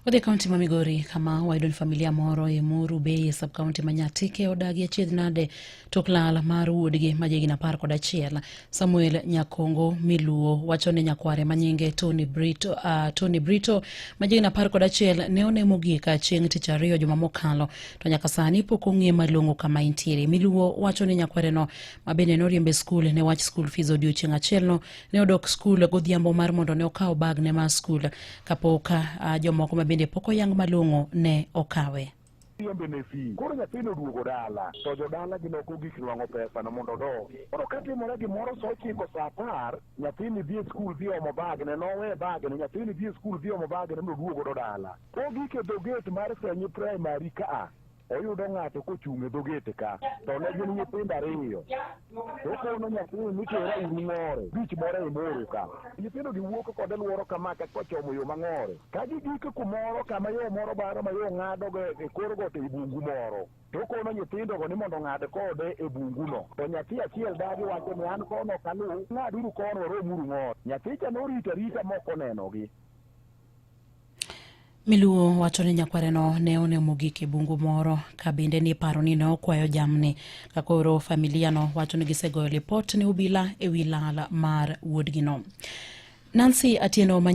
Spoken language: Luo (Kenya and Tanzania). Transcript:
Wadhi e kaunti ma Migori kama wayudo ni familia moro e Muru Bay e sub kaunti ma Nyatike odagi achiedh nade tok lal mar wuodgi ma jahigni 11. Samuel Nyakongo Miluo wacho ni nyakware ma nyinge Tony Brito, Tony Brito ma jahigni 11 ne one mogik chieng' tich ariyo juma mokalo to nyaka sani pok ong'e malong'o kama entiere. Miluo wacho ni nyakwareno ma bende noriembe skul ne wach skul fees odiochieng' achielno ne odok skul godhiambo mar mondo ne okaw bagne mar skul kapok jomoko ma bende pok oyang malong'o ne okawe. Riembe ne fee. Koro nyathino oduogo dala to jodala gi nok ogik nwang'o pesa no mondo odogi. Koro katimore gimoro saa 9 saa 10 nyathini dhi e skul dhi omo bagne nowe bagne nyathini dhi e skul dhi omo bagne mondo oduog godo dala. Kogik e dho gate mar Senyi Primary ka oyudo ng'ato kochung' e dho gate ka to ne gin nyithindo ariyo. To okono nyathini ni tera uru Ng'ore, beach moro e Moro ka. Nyithindo gi wuok kode luoro kama ka kochomo yo ma Ng'ore. Ka gigik kumoro kama yo moro baro ma yo ng'ado go e kor got ei bungu moro. To okono nyithindo go ni mondo ong'ad kode e bungu no. To nyathi achiel dagi wacho ni an kono ok aluw, ng'aduru kono waromuru Ng'ore. Nyathi cha norito arita mok onenogi. Miluo wacho ni nyakwareno ne one mogik e bungu moro ka bende ni paro ni ne okwayo jamni. Ka koro familia no wacho ni gisegoyo lipot ne obila e wi lal mar wuodgino. Nancy Atieno ma